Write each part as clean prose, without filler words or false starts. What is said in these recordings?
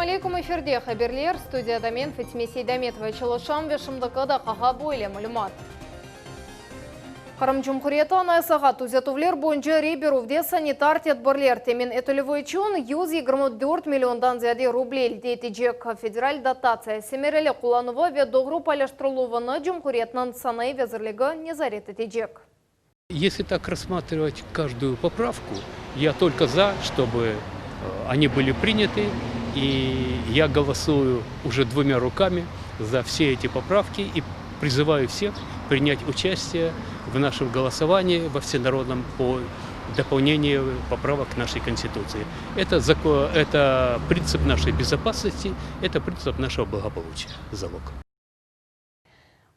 Selâm aleyküm, efirde haberler, studiyada men Fatime Seydametova çalışam ve şimdiki daqqağa böyle malümat. Qırım Cumhuriyeti Anayasağa tüzetüvler boyunca rey berüvde sanitar tedbirler temin etilüvi içün 124 milliondan ziyade ruble elde etecek federal dotatsiya semereli qullanuvı ve doğru paylaştırıluvını Cumhuriyetniñ sanayı vezirligi nezaret etecek. Если так рассматривать каждую поправку, я только за, чтобы они были приняты, и я голосую уже двумя руками за все эти поправки и призываю всех принять участие в нашем голосовании во всенародном по дополнению поправок к нашей Конституции. Это принцип нашей безопасности, это принцип нашего благополучия, залог.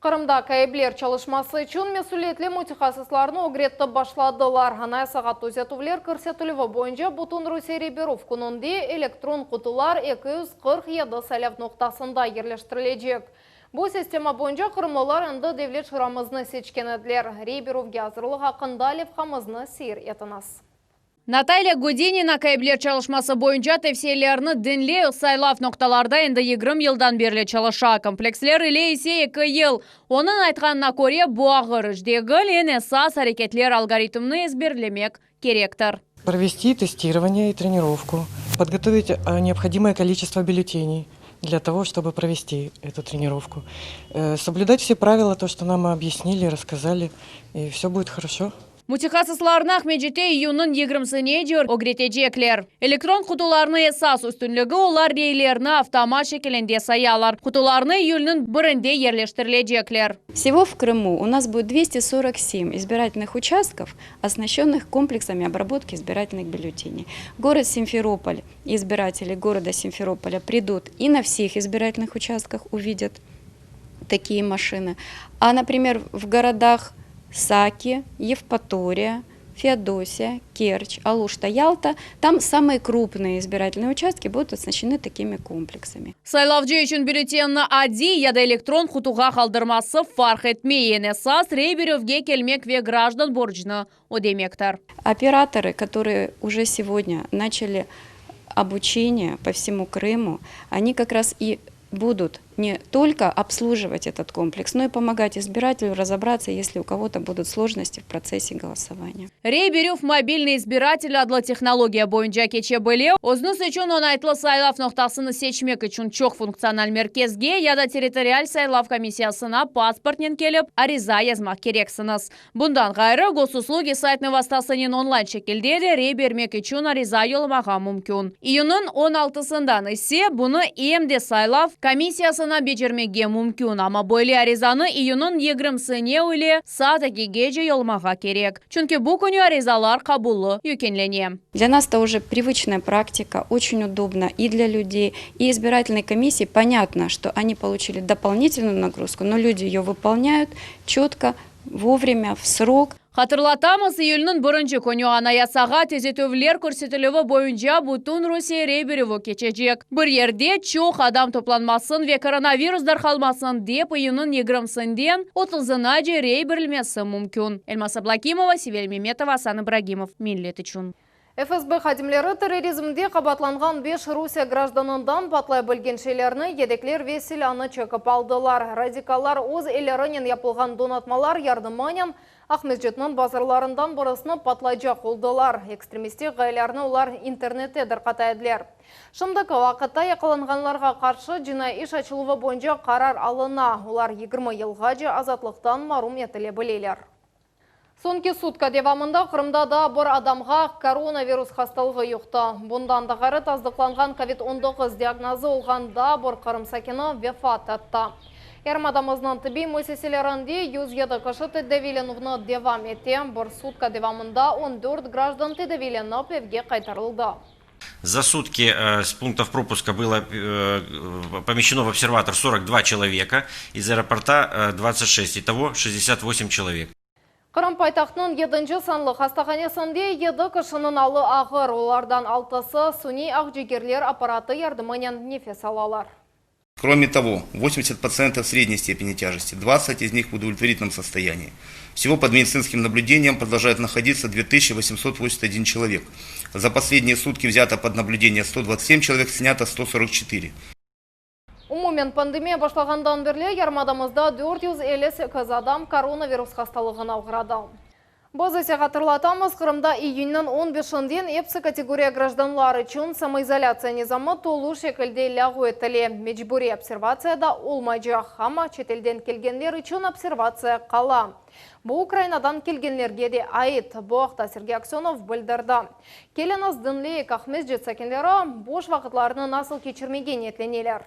Qırımda KABler çalışması içün mesüliyetli mütehassıslarnı ögretip başladılar. Anayasağa tüzetüvler kirsetilüvi boyunca Bütünrusiye rey berüv kününde elektron qutular 247 saylav noqtasında yerleştirilecek. Bu sistema boyunca qırımlılar endi devlet şuramıznı seçken ediler. Rey berüvge azırlıq aqqında levhamıznı seyir etiñiz. Natalya Gudinina KABler çalışması boyunca tevsiyelerni diñley, saylav noqtalarda endi 20 yıldan berli çalışa. Kompleksler ile ise 2 yıl. Onıñ aytqanına köre, bu ağır iş degil, eñ esas areketler algoritmni ezberlemek kerektir. Провести тестирование и тренировку, подготовить необходимое количество бюллетеней для того, чтобы провести эту тренировку. Соблюдать все правила, то, что нам объяснили, рассказали, и все будет хорошо. Mütehassıslarnı Aqmescitte iyünniñ 20-sinece ögretecekler. Elektron qutularnıñ esas üstünligi olar reylerni avtomat şekilinde sayalar. Qutularnı iyülniñ birinde yerleştirilecekler. Всего в Крыму у нас будет 247 избирательных участков, оснащенных комплексами обработки избирательных бюллетеней. Город Симферополь, избиратели города Симферополя придут и на всех избирательных участках увидят такие машины. А, например, в городах Саки, Евпатория, Феодосия, Керчь, Алушта, Ялта, там самые крупные избирательные участки будут оснащены такими комплексами. Saylavcı içün bülletenni adiy ya da elektron qutuğa qaldırması farq etmey. Eñ esas rey berüvge kelmek ve grajdan borcunı ödemektir. Операторы, которые уже сегодня начали обучение по всему Крыму, они как раз и будут не только обслуживать этот комплекс, но и помогать избирателю разобраться, если у кого-то будут сложности в процессе голосования. Rey berüv мобильный избиратель adlı tehnologiya boyunca keçe bile. Özüñiz içün oñaytlı saylav noqtasını seçmek içün çoq funktsional merkezge ya da territorial saylav komissiyasına pasportnen kelip ariza yazmaq kereksiñiz. Bundan ğayrı Госуслуги saytınıñ vastasınen onlayn şekilde de rey bermek içün ariza yollamağa mümkün. İyünniñ 16-sından ise bunı em de saylav komissiyasına becermege mümkün. Amma böyle arizanı iyünniñ 20-sine üyle saat 2-gece yollamağa kerek. Çünki bu künü arizalar qabulı yekünlene. Для нас это уже привычная практика, очень удобно и для людей, и избирательной комиссии. Понятно, что они получили дополнительную нагрузку, но люди ее выполняют четко, вовремя, в срок. Hatırlatamız, iyülniñ birinci künü Anayasağa tüzetüvler kirsetilüvi boyunca Bütünrusiye rey berüvi keçecek. Bir yerde çoq adam toplanmasın ve koronavirus darqalmasın dep iyünniñ 20-sinden 30-ınace rey berilmesi mümkün. Elmaz Ablakimova, Sevel Memetova, Asan İbragimov. Millet içün. FSB hadimleri terrorizmde qabaatlanğan 5 Rusiye grajdanından patlay bilgen şeylerni, yedekler ve silânı çekip aldılar. Radikallar öz ellerinen yapılğan donatmalar yardımınen Aqmescitniñ bazarlarından birisini patlaycaq oldılar. Ekstremistik ğayelerni olar internette darqata ediler. Şimdiki vaqıtta yaqalanğanlarğa qarşı cinaiy iş açıluvı boyunca qarar alına. Olar 20 yılğace azatlıqtan marum etile bileler. Soñki sutka devamında Qırımda daa bir adamğa koronavirus hastalığı yuqtı. Bundan da ğayrı tasdıqlanğan COVID-19 diagnozı olğan daa bir Qırım sakini vefat etti. Yarımadamıznıñ tibbiy müessiselerinde 107 kişi tedaviylenüvni devam ete. Bir sutka devamında 14 grajdan tedaviylenip evge qaytarıldı. За сутки с пунктов пропуска было помещено в обсерватор 42 человека, из аэропорта 26, итого 68 человек. Qırım paytahtınıñ 7 sanlı hastahanesinde 7 kişiniñ alı ağır. Olardan altısı suniy aqcigerler apparatı yardımınen nefes alalar. Кроме того, 80 пациентов средней степени тяжести, 20 из них в удовлетворительном состоянии. Всего под медицинским наблюдением продолжает находиться 2881 человек. За последние сутки взято под наблюдение 127 человек, снято 144. Umumen pandemiya başlağandan berli yarımadamızda 458 adam koronavirus hastalığına oğradı. Biz ise hatırlatamız, Qırımda iyünniñ 15-inden episi kategoriya grajdanlar içün samoizolâtsiya nizamı tolu şekilde lâğu etile. Mecburiy observatsiya da olmaycaq, amma çetelden kelgenler içün observatsiya qala. Bu Ukrainadan kelgenlerge de ait. Bu aqta Sergey Aksönov bildirdi. Keliñiz diñleyik, Aqmescit sakinleri boş vaqıtlarını nasıl keçirmege niyetleneler.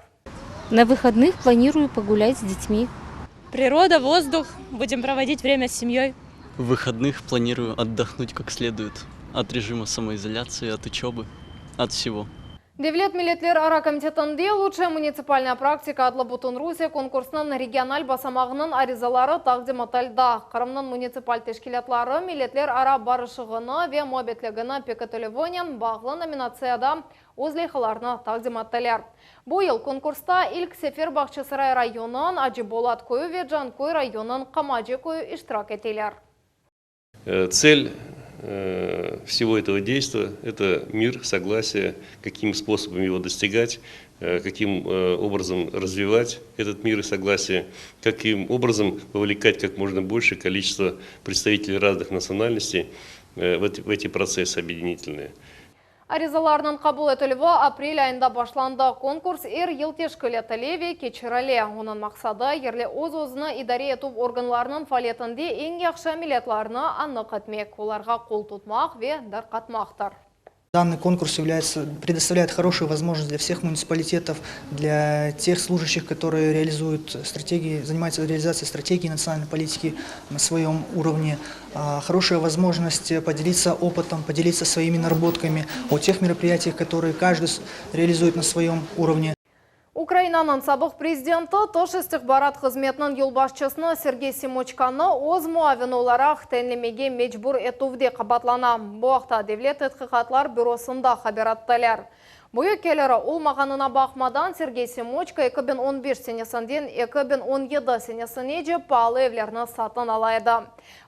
На выходных планирую погулять с детьми. Природа, воздух. Будем проводить время с семьей. В выходных планирую отдохнуть как следует от режима самоизоляции, от учебы, от всего. Devlet milletlerara komitetinde Лучшая муниципальная практика adlı Bütünrusiye konkursınıñ regional basamağınıñ arizaları taqdim etildi. Qırımnıñ munitsipal teşkilâtları milletlerara barışığını ve muabbetligini pekitilüvinen bağlı nominatsiyada öz leyhalarını taqdim ettiler. Bu yıl konkursta ilk sefer Bağçasaray rayonınıñ Acı-Bolat köyü ve Canköy rayonınıñ Qamacı köyü iştirak eteler. Цель всего этого действа – это мир, согласие, каким способом его достигать, каким образом развивать этот мир и согласие, каким образом вовлекать как можно большее количество представителей разных национальностей в эти процессы объединительные. Arizalarnıñ qabul etilüvi aprel ayında başlandı. Konkurs er yıl teşkil etile ve keçirile. Onıñ maqsadı, yerli öz-özüni idare etüv organlarınıñ faaliyetinde eñ yahşı ameliyatlarnı anıq etmek, olarğa qol tutmaq ve darqatmaqtır. Данный конкурс является, предоставляет хорошую возможность для всех муниципалитетов, для тех служащих, которые реализуют стратегии, занимаются реализацией стратегии национальной политики на своем уровне. Хорошая возможность поделиться опытом, поделиться своими наработками о тех мероприятиях, которые каждый реализует на своем уровне. Ukrainanıñ sabıq prezidenti Tış istihbarat hızmetiniñ yolbaşçısını Sergey Simoçkanı öz muavini olaraq tayinlemege mecbur etüvde qabaatlana. Bu aqta Devlet tedqiqatlar bürosında haber ettiler. Büyük keliri olmağanına baqmadan, Sergey Simoçka 2015 senesinden 2017 senesinece paalı evlerni satın ala edi.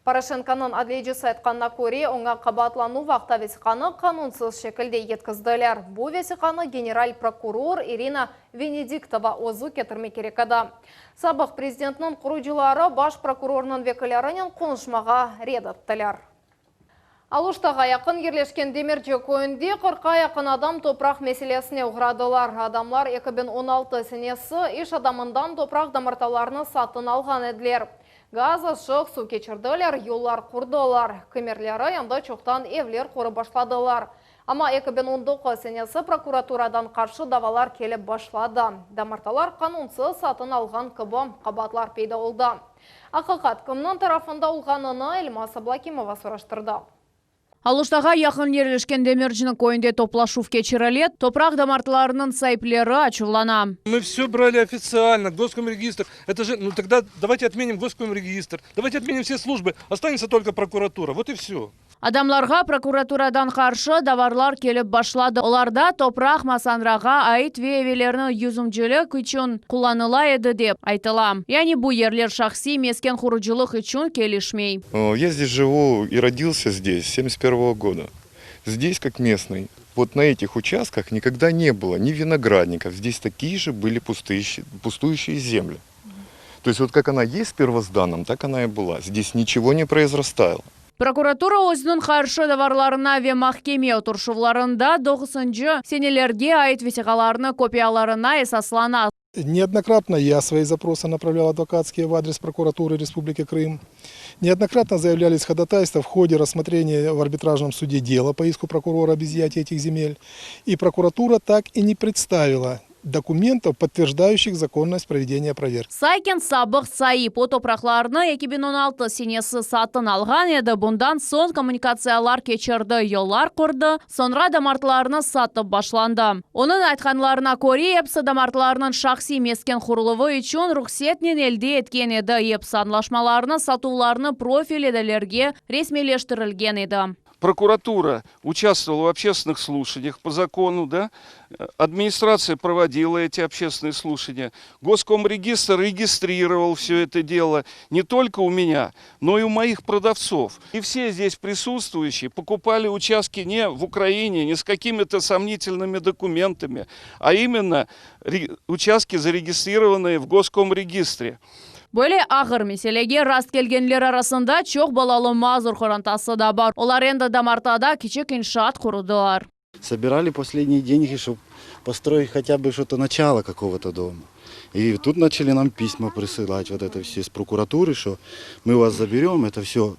Poroşenkonıñ adliyecisi aytqanına köre, oña qabaatlanuv aqta vesiqanı qanunsız şekilde yetkizdiler. Bu vesiqanı general prokuror İrina Venediktova özü ketirmek kerek edi. Sabıq prezidentniñ qoruyıcıları baş prokurornıñ vekillerinen qonuşmağa red ettiler. Aluştağa yaqın yerleşken Demirci köyünde 40-qa yaqın adam topraq meselesine oğradılar. Adamlar 2016 senesi iş adamından topraq damartalarını satın alğan ediler. Gaz, ışıq, suv keçirdiler, yollar qurdılar. Kimerleri endi çoqtan evler qurıp başladılar. Amma 2019 senesi prokuraturadan qarşı davalar kelip başladı. Damartalar qanunsız satın alğan kibi qabaatlar peyda oldı. Aqiqat kimniñ tarafında olğanını Elmaz Ablakimova soraştırdı. Aluştağa yaqın yerleşken Demircini köyünde toplaşuv keçirile, topraq damartılarınıñ saipleri açuvlana. Мы все брали официально, Госкомрегистр. Это же, ну тогда давайте отменим Госкомрегистр, давайте отменим все службы, останется только прокуратура. Вот и все. Adamlarğa prokuraturadan qarşı davalar kelip başladı. Olarda topraq Massandrağa ait ve evlerini yüzümcilik içün qullanıla edi dep aytıla. Yani bu yerler şahsiy mesken qurucılıq içün kelişmey. Я здесь живу и родился здесь с 71 года. Здесь, как местный, вот на этих участках никогда не было ни виноградников. Здесь такие же были пустующие, пустующие земли. То есть вот как она есть в первозданном, так она и была. Здесь ничего не произрастало. Prokuratura özüniñ qarşı davalarına ve mahkeme oturışuvlarında 9 senelerge ait vesiqalarnıñ kopiyalarına esaslana. Неоднократно я свои запросы направлял адвокатские в адрес прокуратуры Республики Крым. Неоднократно заявлялись ходатайства в ходе рассмотрения в арбитражном суде дела по иску прокурора об изъятии этих земель. И прокуратура так и не представила документов, подтверждающих законность проведения проверки. Sakin sabıq saip o topraqlarnı 2016 senesi satın alğan edi. Bundan soñ kommunikatsiyalar keçirdi, yollar qurdı, soñra damartılarnı satıp başlandı. Onıñ aytqanlarına köre, episi damartılarnıñ şahsiy mesken quruluvı içün ruhsetnen elde etken edi. Episi añlaşmalarnı satuvlarnı profil idarelerge resmiyleştirilgen edi. Прокуратура участвовала в общественных слушаниях по закону, да? Администрация проводила эти общественные слушания. Госкомрегистр регистрировал все это дело не только у меня, но и у моих продавцов. И все здесь присутствующие покупали участки не в Украине, не с какими-то сомнительными документами, а именно участки, зарегистрированные в Госкомрегистре. Böyle ağır meselege rast kelgenler arasında çoq balalı Mazur qorantası da bar. Olar endi damartada kiçik inşaat qurdılar. Собирали последние деньги, чтобы построить хотя бы что-то начало какого-то дома. И тут начали нам письма присылать, вот это все с прокуратуры, что мы вас заберем, это все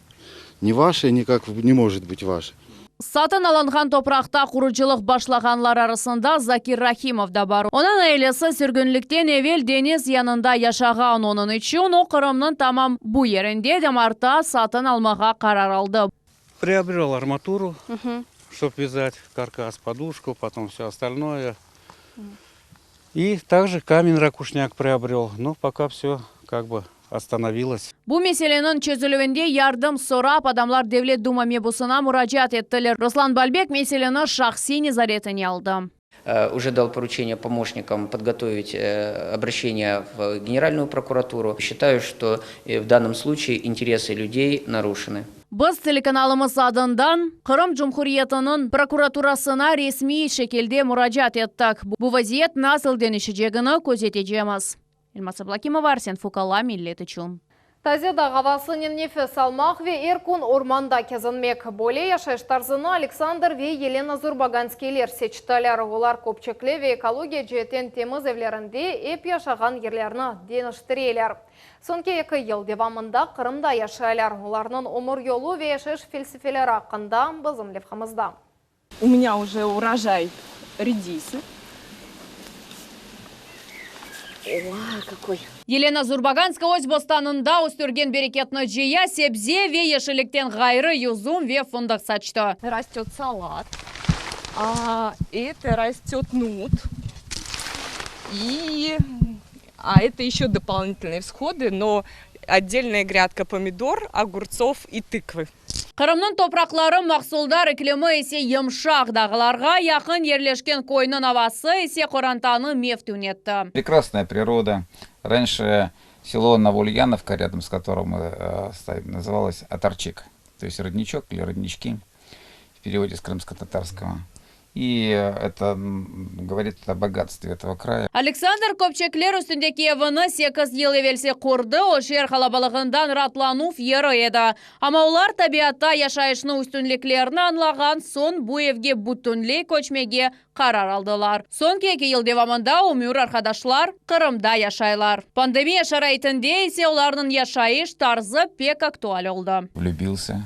не ваше, никак не может быть ваше. Satın alınğan topraqta qurucılıq başlağanlar arasında Zakir Rahimov da bar. Onıñ ailesi sürgünlikten evel deñiz yanında yaşağan, onıñ içün o Qırımnıñ tamam bu yerinde damarta satın almağa qarar aldı. Приобрел арматуру, чтобы вязать каркас, подушку, потом все остальное. И также камень ракушняк приобрел. Но пока все как бы остановилось. Bu meseleniñ çezilüvinde yardım sorap, adamlar Devlet Duma mebusına muracaat ettiler. Ruslan Balbek meseleni şahsiy nezaretine aldı. Уже дал поручение помощникам подготовить обращение в Генеральную прокуратуру. Считаю, что в данном случае интересы людей нарушены. Biz telekanalımız adından Qırım Cumhuriyetiniñ prokuraturasına resmiy şekilde muracaat ettik. Bu vaziyet nasıl deñişecegini közetecekmiz. Elmaz Ablâkimova, Arsen Fukala, Millet içün. Taze dağ avasınen nefes almaq ve er kün ormanda kezinmek. Böyle yaşayış tarzını Aleksandr ve Yelena Zurbaganskiyler seçtiler. Olar köpçekli ve ekologiya ceetten temiz evlerinde ep yaşağan yerlerini deñiştireler. Soñki eki yıl devamında Qırımda yaşaylar. Olarnıñ ömür yolu ve yaşayış felsefeleri aqqında bizim levhamızda. У меня уже урожай редисы. О, какой! Yelena Zurbaganskaya öz bostanında östürgen bereketni cıya, sebze ve yeşillikten ğayrı yüzüm ve fındıq saçtı. Растет салат, а это растет нут. И а это еще дополнительные всходы, но отдельная грядка помидор, огурцов и тыквы. Qırımnıñ topraqları mahsuldar, iklimi ise yımşaq, dağlarğa yaqın yerleşken köyniñ avası ise qorantanı meftün etti. Прекрасная природа. Раньше село Новоульяновка, рядом с которым мы стоим, называлось Оторчик. То есть родничок или роднички в переводе с крымско-татарского. И это говорит о богатстве этого края. Aleksandr köpçekler üstündeki evini sekiz yıl evelsi qurdı, o şeer qalabalığından raatlanuv yeri edi. Amma olar tabiatta yaşayışnıñ üstünliklerini añlağan soñ bu evge bütünley köçmege qarar aldılar. Soñki eki yıl devamında ömür arqadaşlar Qırımda yaşaylar. Pandemiya şaraitinde ise olarnıñ yaşayış tarzı pek aktual oldı. Влюбился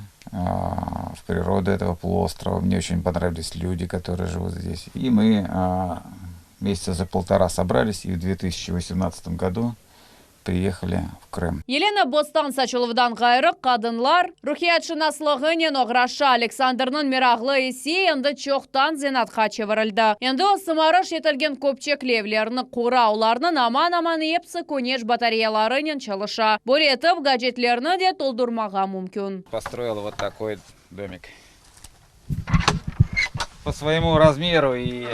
в природу этого полуострова. Мне очень понравились люди, которые живут здесь. И мы месяца за полтора собрались и в 2018 году приехали в Крым. Yelena bostan saçıluvdan ğayrı qadınlar ruhiyatşınaslığınen oğraşa. Aleksandrnıñ meraqlı ise endi çoqtan zenaatqa çevirildi. Endi o sımarış etilgen köpçekli evlerni qura, olarnıñ aman-aman episi küneş batareyalarınen çalışa. Böyle etip gacetlerni de toldurmağa mümkün. Построил вот такой домик. По своему размеру и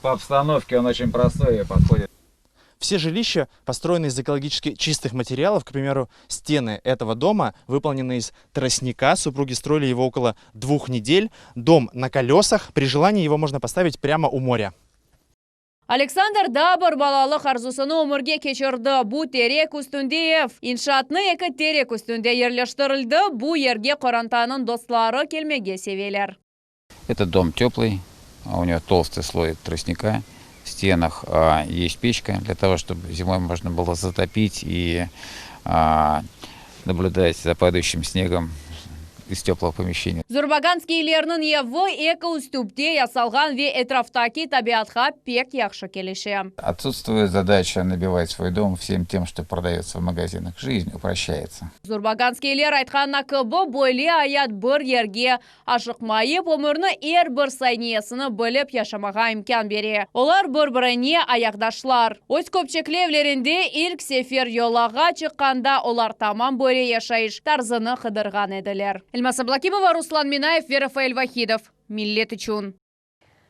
по обстановке он очень простой и подходит. Все жилища построены из экологически чистых материалов. К примеру, стены этого дома выполнены из тростника. Супруги строили его около двух недель. Дом на колесах. При желании его можно поставить прямо у моря. Aleksandr daa bir balalıq arzusını ömürge keçirdi. Bu terek üstünde ev. İnşaatnı eki terek üstünde yerleştirildi. Bu yerge qorantanıñ dostları kelmege seveler. Этот дом теплый, а у него толстый слой тростника. В стенах а, есть печка для того, чтобы зимой можно было затопить и а, наблюдать за падающим снегом из теплого помещения. Zurbaganskiylerniñ evi eki üstüpte yasalğan ve etraftaki tabiatqa pek yahşı kelişe. Отсутствует задача набивать свой дом всем тем, что продается в магазинах. Жизнь упрощается. Zurbaganskiyler aytqanına kibi, böyle ayat bir yerge aşıqmayıp, ömürniñ er bir saniyesini bilip yaşamağa imkân bere. Olar bir-birine ayaqdaşlar. Öz köpçekli evlerinde ilk sefer yolğa çıqqanda olar tamam böyle yaşayış tarzını qıdırğan ediler. Elmaz Ablakimova, Ruslan Minayev ve Rafael Vahidov. Millet içün.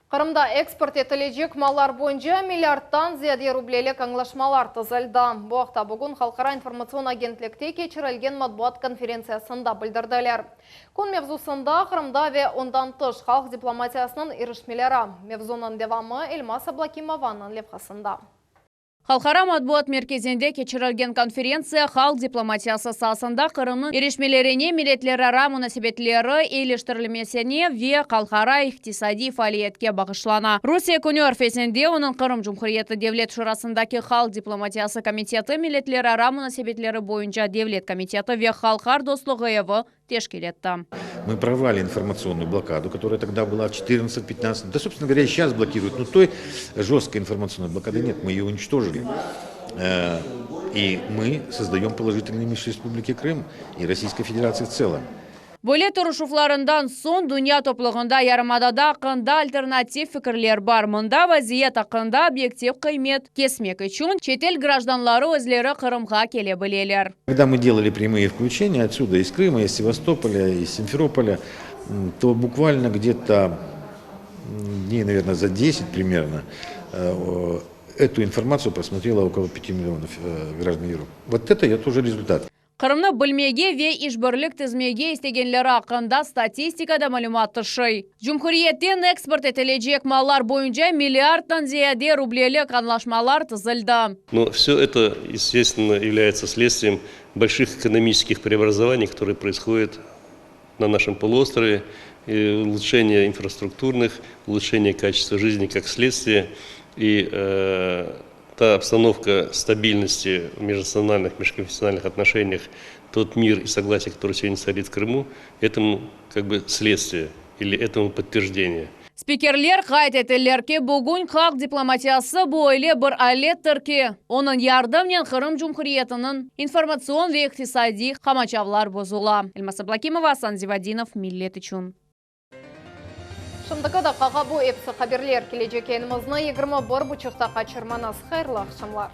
Qırımda eksport etilecek mallar boyunca milliardtan ziyade rublelik añlaşmalar tizildi. Bu aqta bugün Halqara informatsion agentlikte keçirilgen matbuat konferentsiyasında bildirdiler. Kün mevzusında Qırımda ve ondan tış halq diplomatiyasınıñ irişmeleri. Mevzunıñ devamı Elmaz Ablakimovanıñ levhasında. Halqara matbuat merkezinde keçirilgen konferentsiya halq diplomatiyası saasında Qırımnıñ irişmelerine, milletlerara munasebetleri eyiliştirilmesine ve halqara iqtisadiy faaliyetke bağışlana. Rusiye künü arfesinde onıñ Qırım Cumhuriyeti Devlet Şurasındaki Halq diplomatiyası komiteti, Milletlerara munasebetleri boyunca devlet komiteti ve Halqar dostluğı evi teşkil etti. Мы прорвали информационную блокаду, которая тогда была в 14-15, да, собственно говоря, и сейчас блокируют, но той жесткой информационной блокады нет, мы ее уничтожили. Э, и мы создаем положительный имидж Республики Крым и Российской Федерации в целом. Böyle turuşuvlarından soñ dünya toplulığında yarımadada aqqında alternativ fikirler bar. Mında vaziyet aqqında obyektiv qıymet kesmek içün çetel grajdanları özleri Qırımğa kele bileler. Когда мы делали прямые включения отсюда, из Крыма, из Севастополя, из Симферополя, то буквально где-то дней, наверное, за 10 примерно, э, эту информацию просмотрело около 5 миллионов э, граждан Европы. Вот это я тоже результат. Qırımnı bilmege ve işbirlik tizmege istegenleri aqqında statistika da malümat taşıy. Cumhuriyetten eksport etilecek mallar boyunca milliardtan ziyade rublelik añlaşmalar tizildi. Но все это, естественно, является следствием больших экономических преобразований, которые происходят на нашем полуострове, и улучшение инфраструктурных, улучшение качества жизни как следствие. И э, та обстановка стабильности в межнациональных, межконфессиональных отношениях, тот мир и согласие, который сегодня царит в Крыму, этому как бы следствие или этому подтверждение. Spikerler qayd ettiler ki, bugün halq diplomatiyası bu öyle bir alettir ki, onıñ yardımnen Qırım Cumhuriyetiniñ informatsion ve iqtisadiy qamaçavlar bozula. Elmaz Ablakimova, Asan Zivadinov, Millet içün. Şimdiki daqqağa bu episi haberler. Kelecek yayınımıznı 21 buçuqta qaçırmañız. Hayırlı aqşamlar.